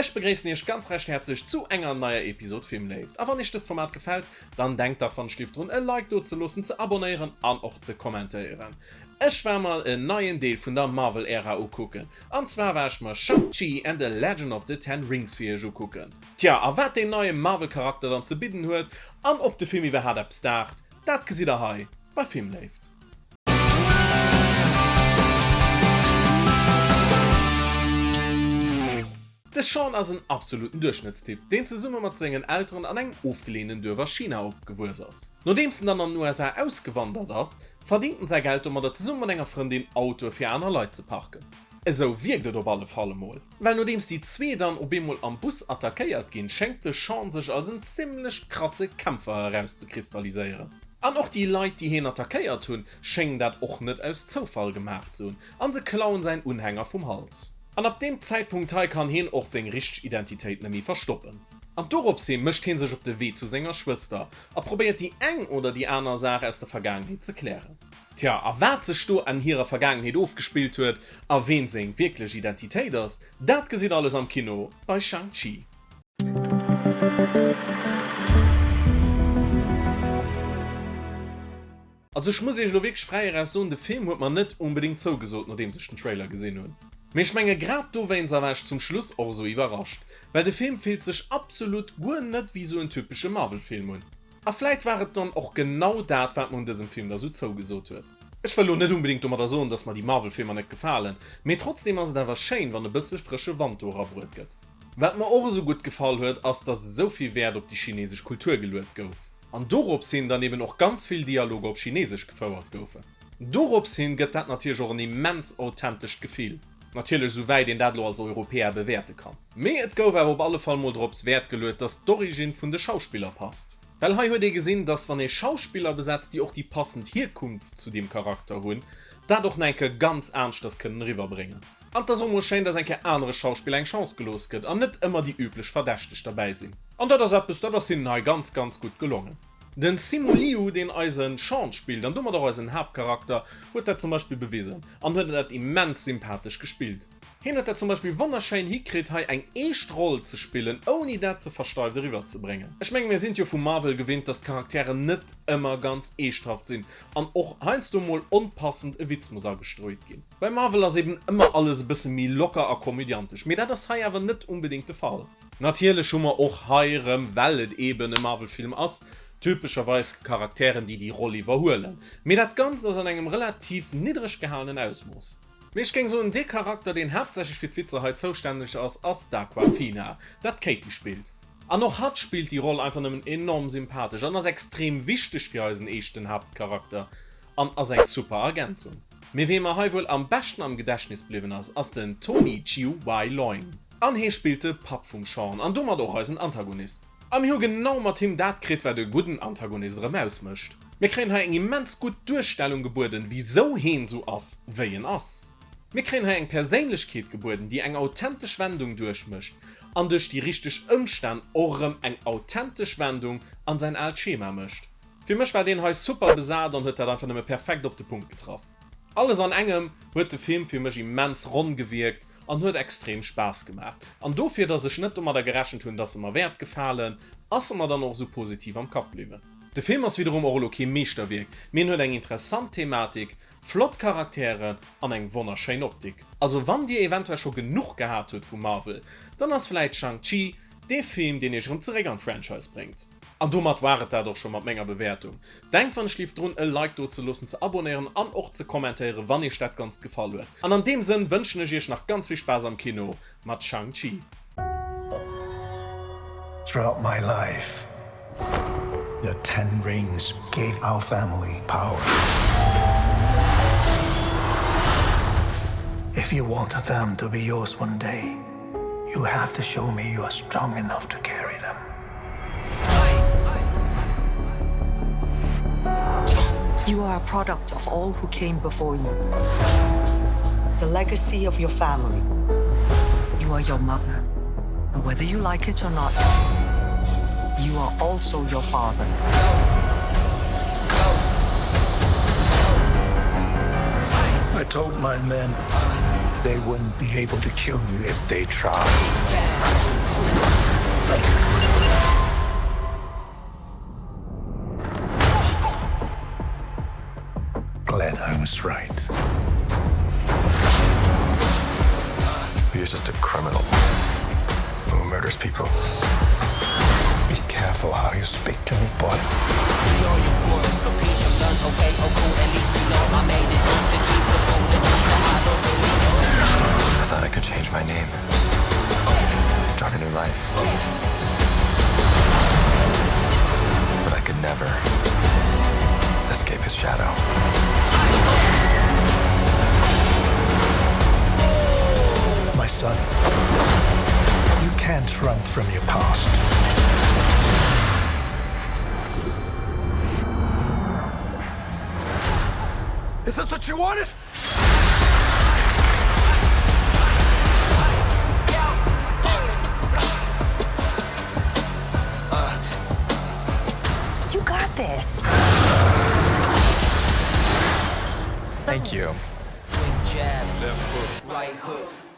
Ech begréissen iech ganz recht häerzlech zu enger neier Episode Filmléift. A wann iech dëst Format gefält, dann denkt dach wann ech lift drun e Like do ze loossen, ze abonnéieren an och ze kommentéieren. Ech war mer en neien Deel vun der Marvel Ära ukucken, an zwar war ech mer Shang-Chi and the Legend of the Ten Rings fir iech ukucken. Tja, a wat deen neie Marvel Charakter dann ze bidden huet an ob de Film iwwerhaat eppes daacht, dat gesitt der hei bei Filmléift. De Sean ass en absoluten Duerchschnëttstyp, deen zesumme mat sengen Elteren an engem ofgeleeënen Duerf a China opgewuess ass. Nodeems en dann an den USA ausgewandert ass, verdingt en säi Geld domadder zesumme mat enger Frëndin Autoe fir aner Leit ze parken. Esou wierkt et op alle Fall emol, well nodeems déi zwee dann op eemol am Bus attackéiert ginn, schéngt de Sean sech als en zimmlech krasse Kämpfer erauszekristalliséieren. An och déi Leit, déi hien attackéiert hunn, schéngen dat och net aus Zoufall gemaach ze hunn an se klauen säin Unhänger vum Hals. An ab deem Zäitpunkt hei kann hien och seng richteg Identitéit net méi verstoppen. An dorops hi mécht hien sech op de Wee zu senger Schwëster a probéiert déi eng oder déi aner Saach aus der Vergaangenheet ze klären. Tja, a wat sech do an hirer Vergaangenheet ofgespillt huet a ween seng wierklech Identitéit ass, dat gesitt alles am Kino bei Shang-Chi. Also ech muss iech elo wierklech fräi eraus soen, de Film huet mer net onbedingt zougesot nodeems ech den Trailer gesinn hunn. Mee ech menge grad dowéinst war ech zum Schluss och esou iwwerrascht, well de Film fillt sech absolut guer net wéi esou en typesche Marvel Film un. A vläit war et dann och genau dat wat mer un dësem Film da sou zougesot huet. Ech wëll elo net unbedingt domadder soen, dass mer déi Marvel Filmer net gefalen, mee trotzdem ass et awer schéin wann e bësse frësche Wand do erabruet gëtt. Wat mer och esou gutt gefall huet, ass dass esou vill Wäert op déi chinesesch Kultur geluet gouf an dorops hin dann eben och ganz vill Dialoger op chinesesch gefouert goufen. Dorops hin gëtt dat natierlech och en immens authentescht Gefill, natierlech esou wäit een dat elo als Europäer bewäerte kann. Mee et gouf awer op alle Fall mol drops Wäert geluet, dass d'Originn vun de Schauspiller passt. Well hei huet ee gesinn, dass wann ee Schauspiller besetzt, déi och déi passend Hierkunft zu deem Charakter hunn, dat och nach eng Kéier ganz aneschters kënnen eriwwerbréngen. An 't ass och mol schéin, dass eng Kéier anere Schauspiller eng Chance gelooss gëtt an net ëmmer déi üblech Verdächteg derbäi sinn. An dat ass eppes, dat ass hinnen hei ganz, ganz gutt gelongen. Den Simu Liu, deen eise Sean spillt an domat och eisen Haaptcharakter, huet dat zum Beispill bewisen an huet dat immens sympathesch gespillt. Hien huet dat zum Beispill wonnerschéin hikritt hei eng eescht Roll ze spillen ouni dat ze versteift eriwwer ze bréngen. Ech mengen mir sinn et jo vu Marvel gewinnt dass d'Charakteren net ëmmer ganz eeschthaft sinn an och heiansdo mol onpassend e Witz muss agestreut ginn. Bei Marvel ass eben ëmmer alles e bësse méi locker a komödiantesch, mee dat ass hei awer net unbedingt de Fall. Natierlech hu mer och hei erëm, well et eben e Marvel Film ass, typescherweis Charakteren déi déi Roll iwwerhuelen, mee dat Ganzt ass an engem relativ niddreg gehalenen Ausmooss. Mee ech géing soen, dee Charakter, deen haaptsächlech fir d'Witzer hei zoustänneg ass, ass d'Awkwafina, dat d'Katie spillt. An och hatt spillt déi Roll einfach nëmmen enorm sympathesch an ass extrem wichteg fir eisen eeschten Haaptcharakter an ass eng super Ergänzung. Mee wee mer hei wuel am beschten am Gedächtnis bliwwen ass, ass den Tony Chiu Wai Leung. An hee spillt de Papp vum Sean an domat och eisen Antagonist. A mir hu genau mat him dat kritt, wat e gudden Antagonist erëm ausmécht. Mir kréien hei eng immens gutt Duerstellung gebueden, wisou heen sou ass, wéi en ass. Mir kréien hei eng Perséinlechkeet gebueden, déi eng authentesch Wendung duerchmécht an duerch déi richteg Ëmstänn och erëm eng authentesch Wendung an säin aalt Schema mécht. Fir mech war deen hei super besat an huet dat einfach nëmme perfekt op de Punkt getraff. Alles an engem huet de Film fir mech immens ronn gewierkt an huet extrem Spaass gemaach. An dofir, dass ech net domadder gerechent hunn, dass e mer wäert gefalen, ass e mer dann och esou positiv am Kapp bliwwen. De Film ass wiederum och elo kee Meeschterwierk, mee en huet eng interessant Thematik, flott Charakteren an eng wonnerschéin Optik. Also wann dir eventuell scho genuch gehat hutt vu Marvel, dann ass vläit Shang-Chi dee Film, deen iech erëm zeréck an d'Franchise bréngt. An domat war et dat och scho mat menger Bewäertung. Denkt wann ech lift drun e Like do ze loossen, ze abonnéieren an och ze kommentéieren wann iech dat Ganzt gefall huet. An an deem Sënn wënschen ech iech nach ganz vill Spaass am Kino mat Shang-Chi. Throughout my life the Ten Rings gave our family power. If you want them to be yours one day, you have to show me you are strong enough to carry them. You are a product of all who came before you. The legacy of your family. You are your mother. And whether you like it or not, you are also your father. I told my men they wouldn't be able to kill you if they tried. is right. He is just a criminal who murders people. Be careful how you speak to me, boy. I thought I could change my name. Start a new life. But I could never escape his shadow. My son, you can't run from your past. Is this what you wanted? You got this. Thank you. Jab, left hook, right hook.